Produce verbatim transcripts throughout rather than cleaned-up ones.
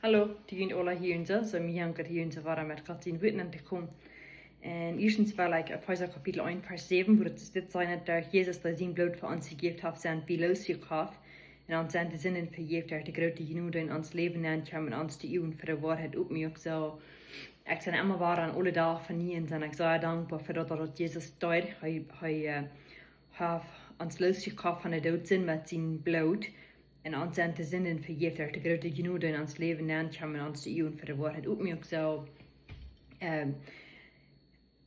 Hallo, dee junt aula hia un soo, soo mie jankat hia un soo wada met Gott sien Wuat aun to komen. Un ieeschtens well ekj Efeesa Kapitel eent, Varsch säwen, wua daut dit sajcht, daut Jesus, dee sien Bloot fa ons jejäft haft, sent wie loosjekoft. Un ons sent de Sinden vejäft derch de groote Jnod, dee en ons Läwen nenkjeem un ons de Uagen fa de Woarheit opmuak. Soo, ekj sie emma wada aun aule Doag von nie un sie ekj sea dankboa fa daut, daut Jesus deed. Hee, hee, äh, haft ons loosjekoft von de Doot met sien Bloot. Un ons sent de Sinden vejäft derch de groote Jnod, dee en ons Läwen nenkjeem un ons de Uagen fa de Woarheit opmuak. Soo, ähm,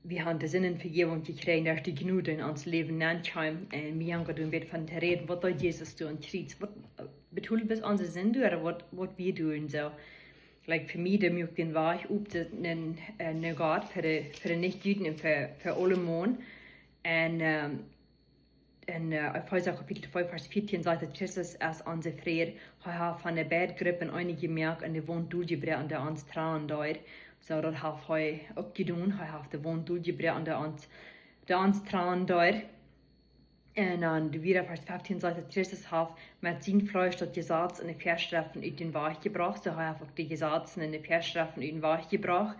wie haben de Sinden vejäft jekjräajen derch de Jnod, dee en ons Läwen nenkjeem. Un wie haben doa een bät von to räden, waut deed Jesus doa aum Kjriez. Waut, äh, bedoeld bloos onse Sind, ooda waut, waut wie doonen soo. Like, fa mie, dee muak dän Wajch op to, no, äh, no Gott, fa de, fa de Nich-Juden un fa, fa aule Maun. Un, ähm, en, äh, Efeesa Kapitel twee, Varsch vieetieen sajcht, daut Christus es onse Fräd. Hee haft von de beid Gruppen eent jemoakt un de Waunt doljebroaken, dee ons trannen deed. Soo, daut haft hee uk jedonen. Hee haft de Waunt doljebroaken, dee ons, dee ons trannen deed. Un dan wieda Varsch feftieen sajcht, daut Christus haft met sien Fleesch daut Jesaz un de Väaschreften ut dän Wajch jebrocht. Soo, hee haft uk de Jesazen un de Väaschreften ut dän Wajch jebrocht.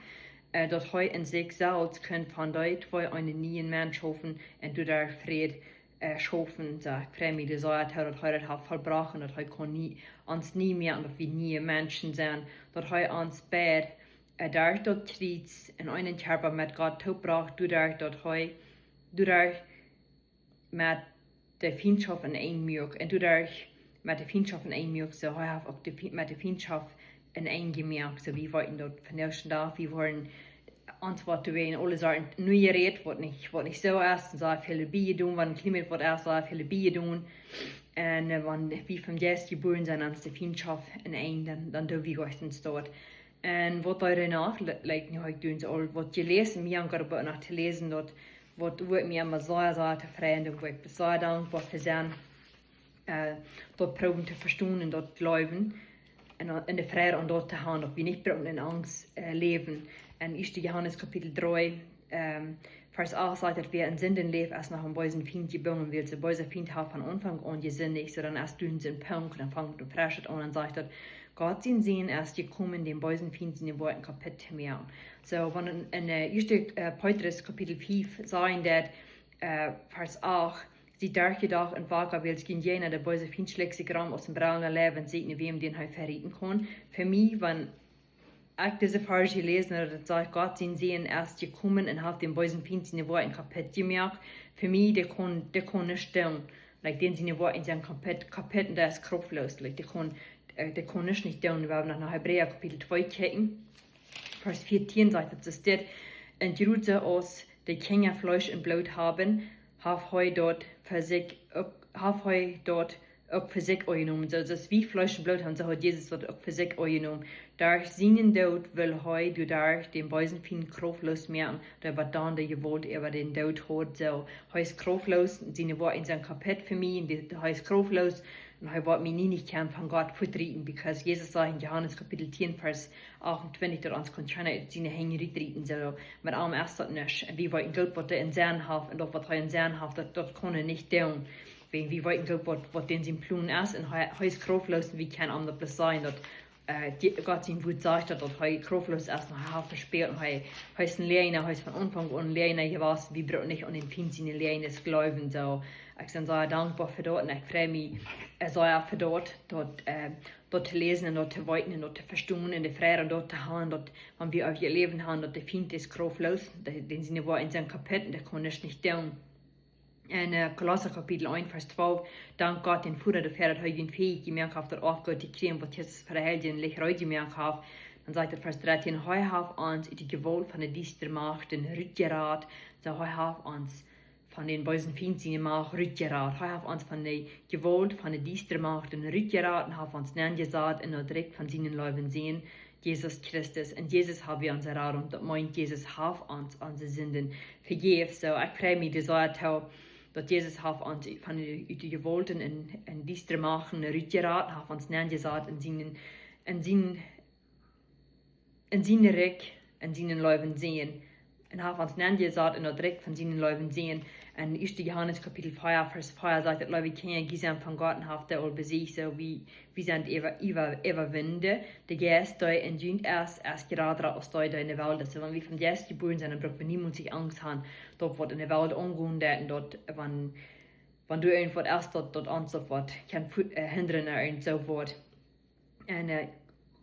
Äh, daut hee en sikj selfst kunn von dee twee eenen nieen Mensch schaufen un doaderch Fräd, äh, schaufen. Soo, ekj frei mie, dee sajcht, daut hee daut haft vollbrocht un daut hee kaun nie, ons nie mea, daut wie niee Menschen sent, daut hee ons beid, äh, derch daut Kjriez en eenen Kjarpa met Gott toopbrocht, doaderch daut hee, doaderch met de Fientschoft en Enj muak. Un doaderch met de Fientschoft en Enj muak, soo hee haft uk de Fie-, met de Fientschoft en Enj jemoakt. Soo, wie weeten daut von de ieeschte Doag, wie woaren ons waut doa en aule Sachen nu jerät, waut nich, waut nich soo es, un soo väl bie jedonen, wan een kjlien bät waut es, soo väl bie jedonen. Un, äh, wan wie vom Jeist jebuaren sent, dan es de Fientschoft en Enj, dan, dan doo wie goot en Stoot. Un waut doa noch, li-, like, nu hab ekj doa aul waut jeläsen, mie aunjefangen noch to läsen, daut, waut, wua ekj mie emma sea, sea tofräd un wua ekj sea dankboa fa sie, äh, daut proowen to vestonen un daut jleewen. Un, äh, en de Fräd aun daut to haben, daut wie nich brucken en Angst, äh, läwen. En ieeschte Johanes Kapitel dree, ähm, Varsch acht sajcht, daut wäa en Sinden läft, es noch aum beesen Fient jebungen, wiels de beese Fient haft von Aunfank aun jesindicht. Soo, dan es doa een Punkt, dan fangt et fresch aun un sajcht daut, Gott sien Sän es jekomen, dän beesen Fient siene Woakjen kaputt to moaken. Soo, wan en, en, äh, ieeschte, äh, Petrus Kapitel fief sajcht daut, äh, Varsch acht, sie derchjedocht un waka, wiels kjeen eena de beese Fient schlikjt sikj rom aus een brellenda Leiw un sieekjt no wäm, dän hee vejäwen kaun. Fa mie, wan ekj dise Varsch jeläsen hab, daut sajcht, Gott sien Sän es jekomen un haft dän beesen Fient siene Woakjen kaputt jemoakt. Fa mie, dee kaun, dee kaun nuscht doonen. Like, dän siene Woakjen sent kaputt, kaputt un dee es kraftlos. Like, dee kaun, äh, dee kaun nuscht nich doonen. Wie haben noch no Hebräa Kapitel twee jekjikjt. Varsch vieetieen sajcht daut, es dit: Un jrod soo aus de Kjinja Fleesch un Bloot haben, haft hee daut fa sikj uk, haft hee daut uk fa sikj aunjenomen. Soo aus wie Fleesch un Bloot haben, soo haft Jesus daut uk fa sikj aunjenomen. Derch sienen Doot well hee doaderch dän beesen Fient kraftlos moaken, dee waut dan de Jewault äwa dän Doot haud. Soo, hee es kraftlos, siene Woakjen sent kaputt fa mie, un dee, hee es kraftlos, un hee woat mie nie nich kjennen von Gott fuatrieten, because Jesus sajcht en Johanes Kapitel tieen, Varsch achtuntwintich, daut ons kaun kjeena ut siene Henj rutrieten. Soo, met am es daut nuscht. Un wie weeten goot, waut hee em Senn haft, un daut, waut hee em Senn haft, daut, daut kaun hee nich doonen. Wäajen wie weeten goot, waut, waut dän sien Plon es, un hee, hee es kraftlos, un wie kjennen am daut bloos sajen, daut, äh, dee, Gott sien Wuat sajcht daut, daut hee kraftlos es, un hee haft vespält, un hee, hee es een Läajna, hee es von Aunfank aun een Läajna jewast. Wie brucken nich aun dän Fient siene Läajnen jleewen. Soo, ekj sie sea dankboa fa daut, un ekj frei mie, äh, sea fa daut, daut, äh, daut to läsen un daut to weeten un daut to vestonen un de Fräd aun daut to haben, daut, wan wie opp je Läwen haben, daut de Fient es kraftlos, dee, dän siene Woakjen sent kaputt un dee kaun nuscht nich doonen. En, äh, Kolossa Kapitel eent, Varsch twalf: Dank Gott, dän Voda, doafäa, daut hee junt fäich jemoakt haft, daut Oafgoot to kjrieen, waut Jesus fa de Heilje em Licht reed jemoakt haft. Dan sajcht et Varsch dartieen: Hee haft ons ut de Jewault von de diestre Machten rutjerat. Soo, hee haft ons von dän beesen Fient siene Macht rutjerat. Hee haft ons von de Jewault von de diestre Machten rutjerat un haft ons nenjesat en daut Rikj von sienen leewen Sän, Jesus Christus. En Jesus hab wie onse Radunk. Daut meent, Jesus haft ons onse Sinden vejäft. Soo, ekj frei mie sea doaräwa, daut Jesus haft ons von de, ut de Jewault en, en diestre Machten rutjerat, haft ons nenjesat en sienen, en sienen en sien Rikj, en sienen leewen Sän. un haft ons nenjesat en daut Rikj von sienen leewen Sän. En ieeschte Johanes Kapitel vea, Varsch vea sajcht daut, leewe Kjinja, jie sent von Gott un haft dee aul besieecht, soo wie, wie sent äwa, äwa, Äwawinda. De Jeist, dee en junt es, es jrata aus dee, dee en de Welt es. Soo, wan wie vom Jeist jebuaren sent, dan bruck wie niemols Angst han, daut waut en de Welt aungonen deit un daut, wan, wan doa irjent waut es, daut, daut ons daut waut kaun fu-, äh, hindren ooda irjent soo waut. En, äh,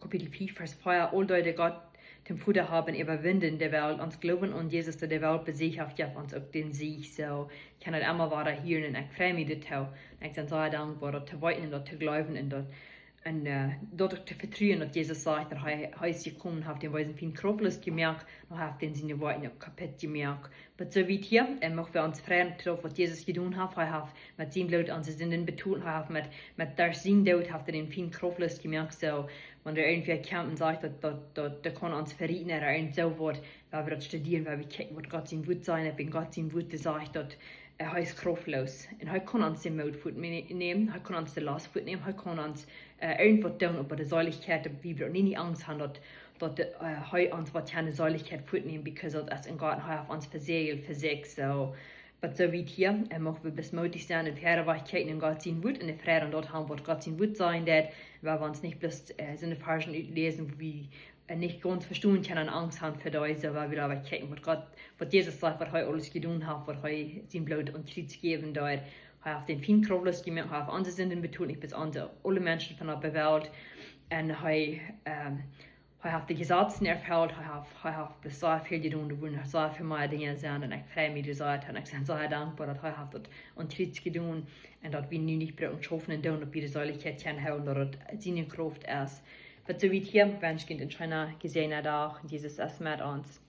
Kapitel vea, Varsch vea, aul dee, dee Gott toom Voda haben, äwawinden de Welt. Ons Gloowen aun Jesus, dee de Welt besieecht haft, jeft ons uk dän Sieg. Soo, ekj kaun daut emma wada hieren un ekj frei mie doatoo. Un ekj sie soo dankboa, daut to weeten un daut to jleewen un daut, un, äh, daut uk to vetruen, daut Jesus sajcht, daut hee, hee es jekomen, haft dän beesen Fient kraftloos jemoakt, un haft dän siene Woakjen uk kaput jemoakt. Oba soo wiet hia, un mocht wie ons freien doaropp, waut Jesus jedonen haft. Hee haft met sien Bloot onse Sinden betolt, hee haft met, met derch sienen Doot haft hee dän Fient kraftloos jemoakt. Soo, wan doa irjentwäa kjemt un sajcht daut, daut, daut, daut kaun ons verieten ooda irjent soo waut, wan wie daut studieren, wan wie kjikjen waut Gott sien Wuat sajcht, un Gott sien Wuat, dee sajcht daut, äh, hee es kraftloos. Un hee kaun ons dän Moot wajchnämen, hee kaun ons de Last wajchnämen, hee kaun ons, äh, irjent waut doonen, oba de Seelichkjeit, daut wie brucken nie, nie Angst han, daut, daut, äh, hee ons waut von de Seelichkjeit wajchnämen, because daut es en Gott, hee haft ons vesäajelt fa sikj. Soo, oba soo wiet hia, un mocht wie bloos moodich sennen un wieda wajchkjikjen en Gott sien Wuat un de Freid aun daut han, waut Gott sien Wuat sajen deit, wan wie ons nich bloos, äh, soone Varschen utläsen, wua wie, äh, nich gaunz vestonen kjennen un Angst han fa dee, soo wan wie doa wajchkjikjen, waut Gott, waut Jesus sajcht, waut hee aules jedonen haft, waut hee sien Bloot aum Kjriez jejäft haft. Hee haft dän Fient kraftloos jemoakt, hee haft onse Sinden betolt, nich bloos onse, aule Menschen von de Welt. Un hee, ähm, hee haft de Jesazen erfelt, hee haft, hee haft bloos soo väl jedonen, doa wudden soo väl mea Dinja sennen, un ekj frei mie doa soo, un ekj sie soo dankboa, daut hee haft daut aum Kjriez jedonen, un daut wie nu nich brucken schaufen un doonen, daut wie de Seelichkjeit kjennen hoolen, daut et siene Krauft es. Oba soo wiet hia, wensch ekj junt eenen scheenen, jesäajenden Dach, un Jesus es met ons.